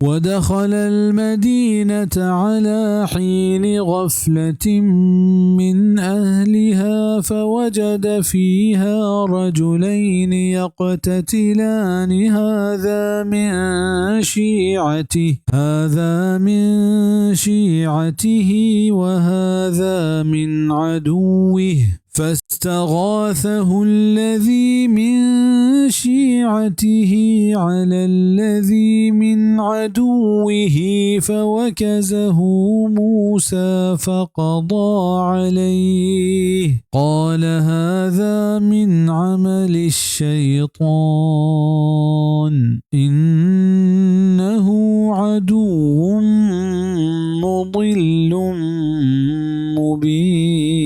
ودخل المدينة على حين غفلة من أهلها فوجد فيها رجلين يقتتلان، هذا من شيعته، هذا من شيعته وهذا من عدوه، فاستغاثه الذي من شيعته على الذي من عدوه فوكزه موسى فقضى عليه، قال هذا من عمل الشيطان، إنه عدو مضل مبين.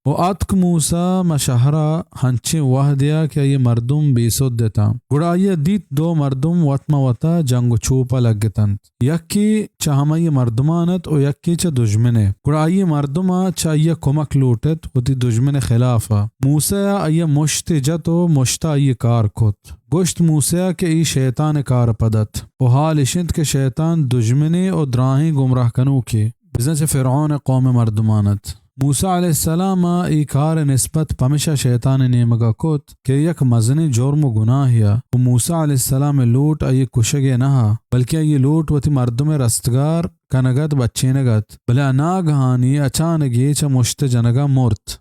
و آتک موسیٰ مہ شہرا ہنچیں وہدیا کہ آئی مردم بے سد اتاں۔ گڑا آئی دیت دو مردم وت مہ وتا جنگ و چوپا لگتنت۔ یکے چہ ہمائی مردمان ات و یکے چہ دژمنے۔ گڑا آئی مردما چہ آئی کمک لوٹت وتی دژمن خلافا۔ موسیٰ آئی مشتے جت و مشتا آئی کار کت۔ گوشت موسیٰ کہ اے شیطان کار پد ات و حال اش انت کہ شیطان دژمنے و دراہیں گمراہ کنوکے، بزاں چہ فرعون قوم مردمان ات۔ موسیٰ علیہ السلام ء اے کار ء نسبت پمشا شیطان ء نیمگ ء کت کہ یک مزنیں جرم و گناہے ء و موسیٰ علیہ السلام ء لوٹ آئی کشگ ء نہ ء، بلکیں آئی لوٹ وتی مردم ء رستگار کنگ ات، بچینگ ات، بلے اناگہانی اچانگے چہ مشت جنگ ء مرت۔